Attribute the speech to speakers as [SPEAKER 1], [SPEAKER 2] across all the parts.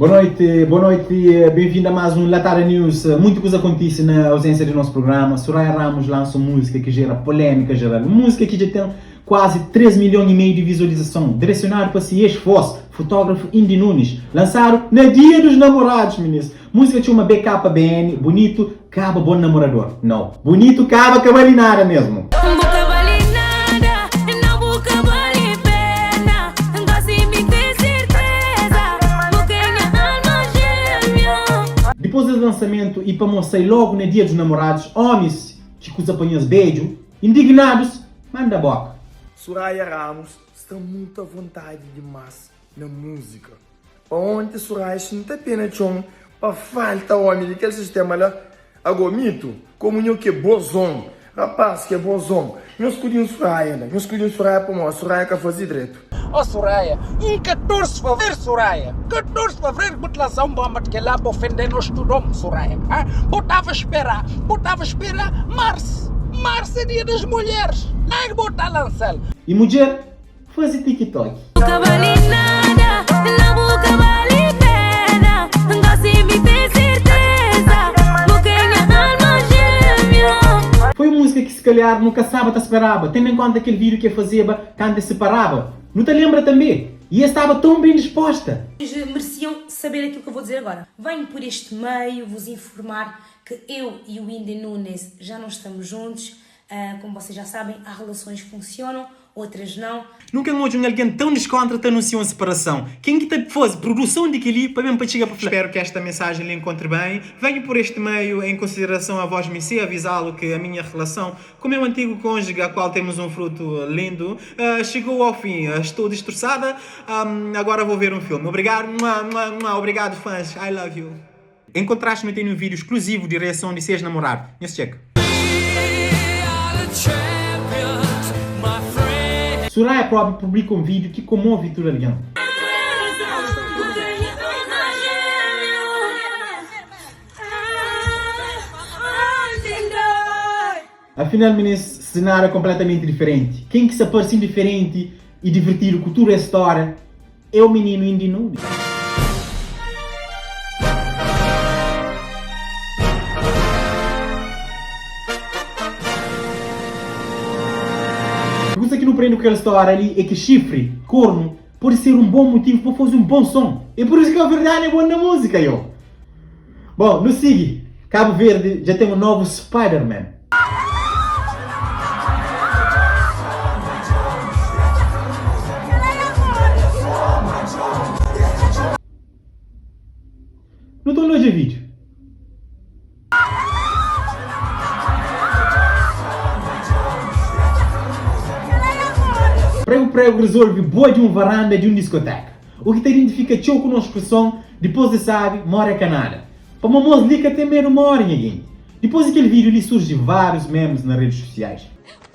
[SPEAKER 1] Boa noite, boa noite, bem-vindo a mais um Latada News. Muita coisa acontece na ausência do nosso programa. Soraya Ramos lança uma música que gera polêmica geral. Uma música que já tem quase 3 milhões e meio de visualização, direcionado para si ex-foz, fotógrafo Indy Nunes. Lançado na Dia dos Namorados, meninos. Música chama BKBN, Bonito Caba Bom Namorador. Não, Bonito Caba Cabalinada mesmo.
[SPEAKER 2] Bu ka bali nada, não bu ka bali pena. Gosi mi ten serteza, bu ka é nha alma gêmea.
[SPEAKER 1] Dipôs des lançamento e pamó sai logo na dia dos namorados, homis ki kuza pa nhas bedju, indignadus, manda boka.
[SPEAKER 3] Suraia Ramos sta mutu avontadi dimas na música. Pa onti Suraia xinta pé na txon pa falta omi di kel sistema la. Ago mito, komu nho ke bozon, rapaz ke bozon, nho skudin Suraia la, nho skudin Suraia pamodi Suraia ka fazi dretu.
[SPEAKER 4] Oh Suraia, um 14 de fevereiro Suraia, 14 de fevereiro bu te lançar um bomba de kel-lá pa ofendê nos tudo homi Suraia, ah, bu tava esperá, bu tava esperá março, março é dia das mulheres, lá que bu ta lançal.
[SPEAKER 1] E mudjer Faze TikTok.
[SPEAKER 2] Bu ka bali nada, não bu ka bali pena. Gosi mi ten serteza, bu ka é nha alma gêmea.
[SPEAKER 1] Foi un múzika ki se kalhar nu ka staba ta speraba, tendo en konta kel vídiu ki e fazeba kantu e separaba. Nu ta lenbra tanbê, i e staba tão ben disposta.
[SPEAKER 5] Vocês mereciam saber aquilo que eu vou dizer agora. Venho por este meio vos informar que eu e o Whindy Nunes já não estamos juntos. Como vocês já sabem, há relações que funcionam, outras não.
[SPEAKER 1] Nunka N odja un algen tão diskontra ta anunsia un separason. Ken ki ta faze produson di kel-li pa ben pa txiga pa fla. Espero que esta mensagem lhe encontre bem. Venho por este meio, em consideração a vós me avisá-lo que a minha relação com meu antigo cônjuge, a qual temos um fruto lindo, chegou ao fim. Estou destroçada, agora vou ver um filme. Obrigado, mua, mua, mua, obrigado fãs, I love you. Em contraste, nu tene un vídeo exclusivo di reason di ses namoradu. Nhos txeka. Soraya propi publika un vídeo ki komove tudu algen. Afinal, minis, senáriu é konpletamenti diferenti. Ken ki sa parse indiferenti i divirtidu ku tudu es stória é o mininu Indy Nunes. Kuza ki nu prende ku kel stória li é ki xifri, kornu, pode ser un bon mutivu pa faze un bon son. É pur isu ki kabuverdianu é bon na múzika, yo! Bom, nu sigi. Cabo Verde dja ten un novu Spider-Man. Nu ta odja vídeo. Pregu Pregu resolve bua di un varanda di un diskoteka. U ki ta identifika txeu ku nos spreson dipôs di sabi more é ka nada. Pamo mos li ka ten medu more nha genti. Dipôs di kel vídeo li surji várius memes na redes sosiais.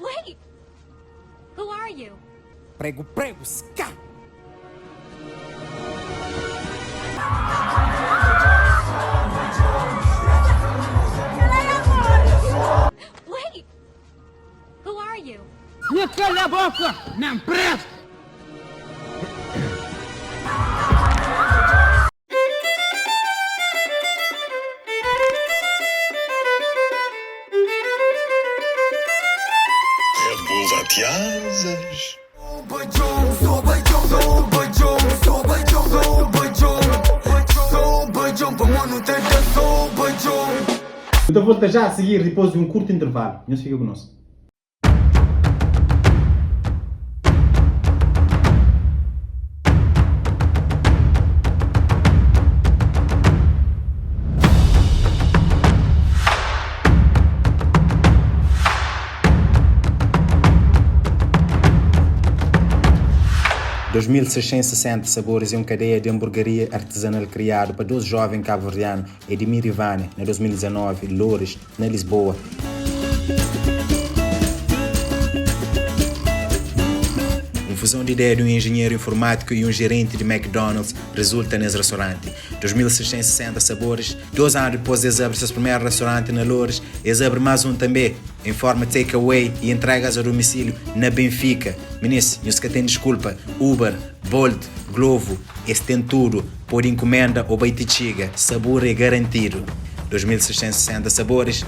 [SPEAKER 2] Wait! Who are you?
[SPEAKER 4] Pregu pregu ska!
[SPEAKER 2] Wait! Who are you?
[SPEAKER 4] Nha kala boka nan presta!
[SPEAKER 6] Red Bull dá-te asas.
[SPEAKER 1] Nu ta volta já a seguir dipôs di un kurtu intervalu. Nhos fika ku nos. 2660 Sabores é un kadeia di anburgaria artizanal kriadu pa dos joven kabu-verdianu, Edmir y Vânia, na 2019, Loures, na Lisboa. Un. Fusão de ideia de um engenheiro informático e um gerente de McDonald's resulta nesse restaurante. 2660 sabores. Dois anos depois eles abrem seu primeiro restaurante na Loures, eles abrem mais um também, em forma takeaway e entregas a domicílio na Benfica. Minis, nhos ka tem desculpa. Uber, Bolt, Glovo, es tem tudo. Pode encomenda ou vai te txiga. Sabor é garantido. 2660 sabores,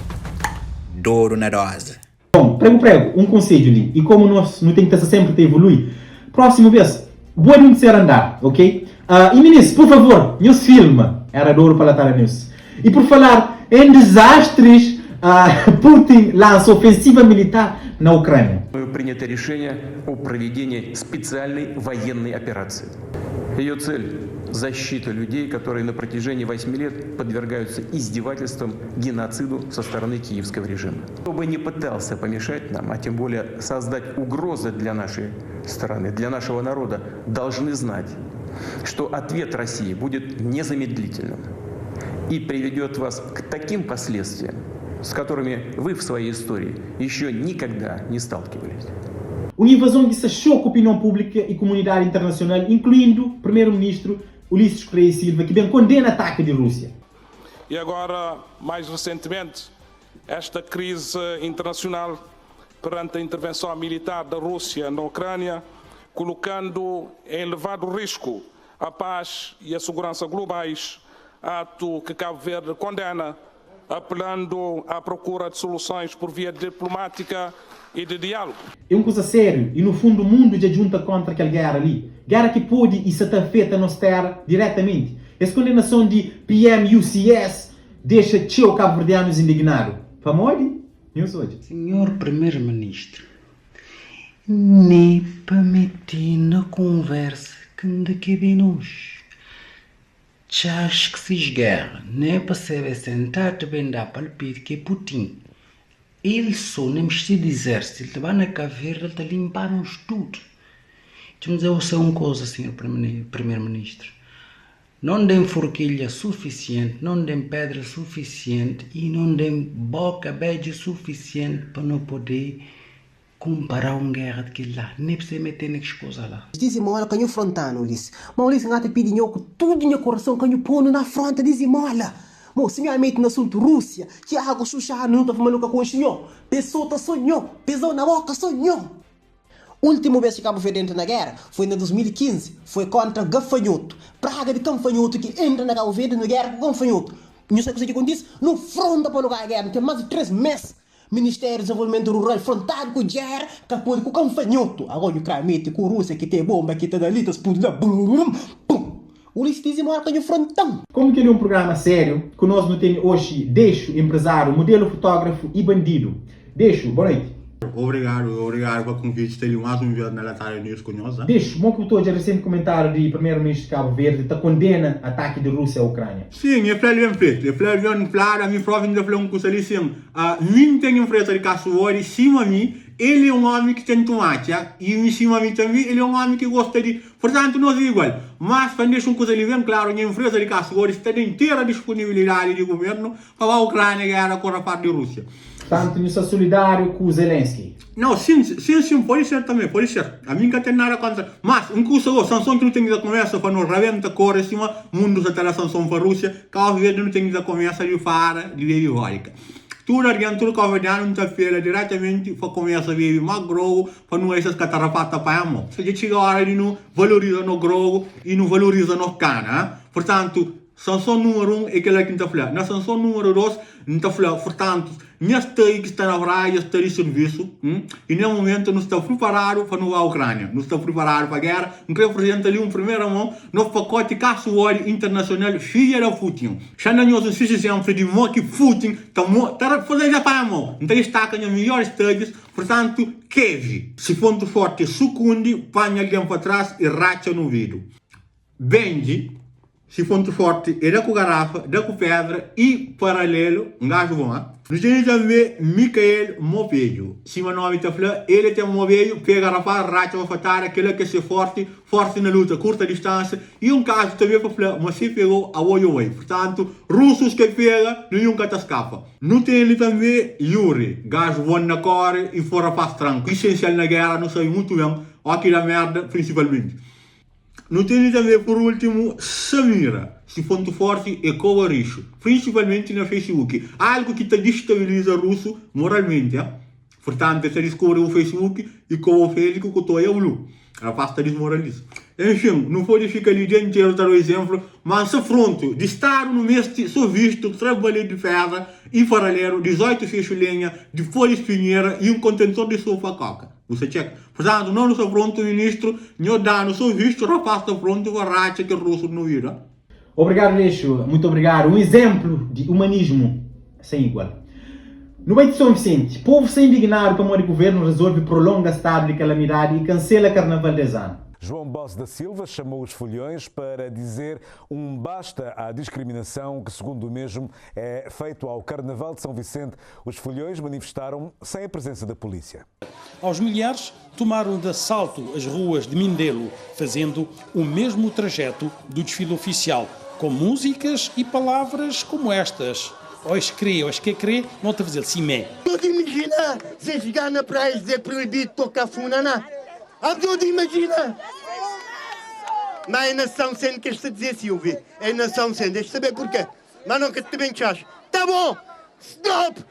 [SPEAKER 1] Douro na dose. Bom, prego prego, um conselho li, e como nos nu tem ki ta sta sempre ta evolui, próximo bes, boa di um terceiro andar, ok? Ah, e minis, por favor, nhos filma, era Douro pa Latada News. E por falar em desastres, ah, Putin lança ofensiva militar na Ucrânia.
[SPEAKER 7] Принято решение о проведении специальной военной операции. Ее цель – защита людей, которые на протяжении 8 лет подвергаются издевательствам, геноциду со стороны киевского режима. Кто бы ни пытался помешать нам, а тем более создать угрозы для нашей страны, для нашего народа, должны знать, что ответ России будет незамедлительным и приведет вас к таким последствиям, с которыми вы в своей истории еще никогда не сталкивались.
[SPEAKER 1] Un invazon ki sta xoka opinion públika i komunidadi internasional, inkluindu Primeru-Ministru Ulisses Correia e Silva, ki ben kondena ataki di Rúsia.
[SPEAKER 8] E agora, mais recentemente, esta crise internacional perante a intervenção militar da Rússia na Ucrânia, colocando em elevado risco a paz e a segurança globais, ato que Cabo Verde condena, apelando à procura de soluções por via diplomática e de diálogo.
[SPEAKER 1] É un kuza sériu i no fundu mundu dja djunta kontra kel géra li. Géra ki pode i sa ta afeta nos téra diretamenti. Es kondenason di PMUCS dexa txeu kabuverdianus indignadu. Pamodi? Nhos odja.
[SPEAKER 9] Senhor Primeiro-Ministro, ne pa mete na conversa que nda kebe nos. Txas que sis guerra ne pa sebe sentado ben da palpite ke Putin. El so ne meste de exército, el ta ba na Cabo Verde el ta limpa nos tudo. Txu-m dze você un cosa senhor Primeiro-Ministro, non den forquilha suficiente, non den pedra suficiente e non den boca bedja suficiente pa no pode Kumpará un géra di kel la, ne pse mete ne kes koza la.
[SPEAKER 10] Dizimola ka nhu frontanu, Ulisses. Ma Ulisses N ta pidi nho ku tudu nha korason ka nhu ponu na fronta dizimola. Mo, si nho mete na asuntu Rúsia, Tiago Xuxanu nu ta fuma nu ka konxe nho. Pessoa ta so nho, pezau na boka so nho. Últimu bes ki Kabu Verdi entra na géra foi na 2015, foi kontra gafanhotu. Praga di kanfanhotu ki entra na Kabu Verdi nu géra ku kanfanhotu. Nhu sabe kuzê ki kontise? Nu fronta pa nu ganha géra, nu ten más di 3 mes Ministériu di Desenvolvimentu Rural frontadu ku gera ka pode ku kanfanhotu. Agora nhu kra mete ku Rúsia ki ten bomba ki ta da li ta spludi la brum pum. Ulisses dizi mora ka nhu frontan.
[SPEAKER 1] Komu kel é un prugrama sériu, ku nos nu tene oxi Dexu, enprezáriu, mudelu, fotógrafu i bandidu. Dexu, boa noiti.
[SPEAKER 11] Obrigadu, obrigadu pa konviti sta li más un vez na Latada News ku nhos.
[SPEAKER 1] Dexu, mo ki bu ta odja resenti kumentáriu di Primeru-Ministru di Kabu Verdi ta kondena ataki di Rúsia a Ukránia?
[SPEAKER 11] Sim, e fla-l ben fetu. E fla-l ben fladu, ami propi N ta fla un kusa li sin, Mi N ten infresa di kasu ori sima mi, el e un omi ki ten tumati, i mi sima mi tanbi, el e un omi ki gosta di. Purtantu, nos e igual. Mas, pa N dexa un kusa li ben klaru, nha infresa di kasu ori sta na intera disponibilidadi di guvernu pa ba Ukrania gera ku rapaz di Rusia.
[SPEAKER 1] Tantu nhu sta solidáriu ku Zelensky?
[SPEAKER 11] Nau, sin, sin, sin, pode ser tanbe, pode ser. Ami N ka ten nada kontra. Mas, un kusa go, sanson ki nu ten ki ta kumesa pa nu rabenta kore sima mundu sa ta da sanson pa Rusia, Kau Verdi nu ten ki ta kumesa di fara di bebe vodka. Tudu algen, tudu kauverdianu nu ta apela diretamenti pa kumesa bebe mas grogu pa nu esas katarafas ta panha mo. Dja txiga ora di nu valoriza no grogu i nu valoriza no kana. Ha? Purtantu, Sanson númeru 1 é kel-la ki N ta fla. Na sanson númeru 2, N ta fla, Purtantu, nha stay ki sta na praia sta di sirvisu, i na mumentu nu sta priparadu pa nu ba Ukrania. Nu sta priparadu pa géra. N kre aprizenta li un primera mon nos pakoti kasu odi internasional fidja da Putin. Xa na nhos un fixi izénplu di mo ki Putin ta mo ta faze ja panha mo. N ta distaka nha midjoris studies, purtantu, Kevi. Si pontu forti é sukundi, panha algen pa tras i ratxa no obidu. Benji. Si fontu forti é da ku garafa, da ku pedra y paralelu, un gaju bon, ha? Nu tene tanbe Mikael Mopedju. Sima nomi ta fla, el é ten mo bedju, pega rapaz, ratxa bafatada, kela ke se forti, forti na luta, kurta distansia, y un kazu tanbe pa fla ma si pegou, abo djo bai. Purtantu, rusus ke pega, ninhun ka ta skapa. Nu tene tanbe Yuri, gaju bon na kore y for rapaz tranku, isensial na gera, nu sabi mutu ben, o ki da merda, prinsipalmenti. Nu tene tanbe, pur ultimu, Samira. Si pontu forti e koba rixu, prinsipalmenti na Facebook, algu ki ta distabiliza rusu moralmenti. Purtantu, el ta diskubri bu Facebook i koba Feliku ku toia blu. Rapaz ta dismoraliza. Enfin, nu pode fika li dia interu ta da izemplu, ma N sta prontu. Di stadu nu meste so vistu, trabalhe di pedra i paralelu, 18 fexu lenha, di po di spinhera i un kontentor di sopa koka. Bu sta txeka. Purtantu, no nu sta prontu, ministru, nho da-nu so vistu, rapaz sta prontu pa ratxa kel rostu di no vida.
[SPEAKER 1] Obrigadu Leixo, muito obrigadu. Un izemplu di umanismu sen igual. Nu bai ti Son Vicente. Povu sta indignadu pamodi guvernu rezolve prolonga stadu di kalamidadi i kansela karnaval des anu.
[SPEAKER 12] João Boss da Silva chamou os foliões para dizer um basta à discriminação que, segundo o mesmo, é feito ao Carnaval de São Vicente. Os foliões manifestaram sem a presença da polícia.
[SPEAKER 13] Aos milhares tomaram de assalto as ruas de Mindelo, fazendo o mesmo trajeto do desfile oficial, com músicas e palavras como estas. Ois crê, ois que crê, não te fazer cimé.
[SPEAKER 14] Tu imagina se chegar na praia e dizer proibido tocar funaná? Ah, tu imagina? Mas é nação sendo que está a dizer, Silvio. É nação sendo. Deixa saber porquê. Mas não que te bem Tá bom! Stop!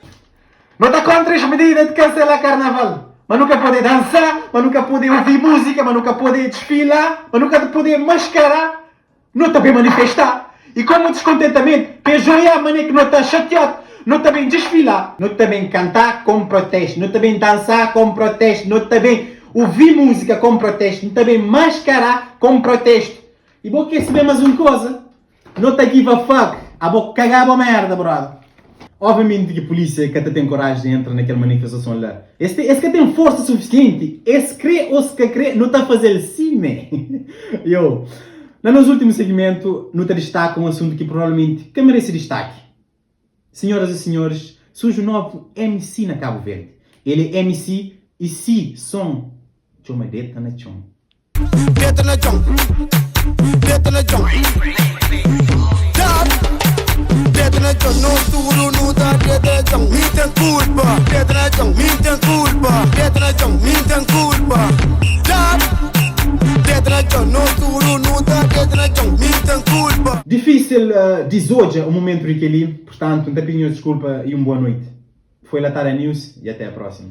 [SPEAKER 1] No ta kontra es medida di kansela karnaval. Ma nu ka pode dansa, ma nu ka pode uvi múzika, ma nu ka pode disfila, ma nu ka pode maskara. No ta ben manifesta. I komu diskontentamentu, pa es oiá mané ki no ta xatiód, no ta ben disfila, no ta ben kantá kom protestu, no ta ben dansá kom protestu, no ta ben uvi múzika kom protestu, no ta ben maskará kom protestu. I bo ke sabe más un koza? No ta give a fuck, abo kagá bo merda brother. Obviamenti ki polícia ka ta ten koraji di entra na kel manifestason la. Es te, es ka ten forsa sufisienti, es kre o es ka kre, nu ta fazel sime. Yo. Na nos ultimu segmentu, nu ta distaka un asuntu ki provavelmenti ka merese distaki. Senhoras e senhores, surji un novu MC na Kabu Verdi. El é MC e si son txoma Deta na Txon.
[SPEAKER 14] Deta na txon, deta na txon. Deta na txon, nos tudu nu ta deta na txon. Mi ten kulpa, deta na txon, mi ten kulpa, deta na txon, mi ten kulpa. Deta na txon, nos tudu nu ta deta na txon. Mi ten kulpa.
[SPEAKER 1] Difísil dizodja un momentu di kel-li, purtantu, N ta pidi nhos diskulpa i un boa noiti. Foi Latada News i até a próxima.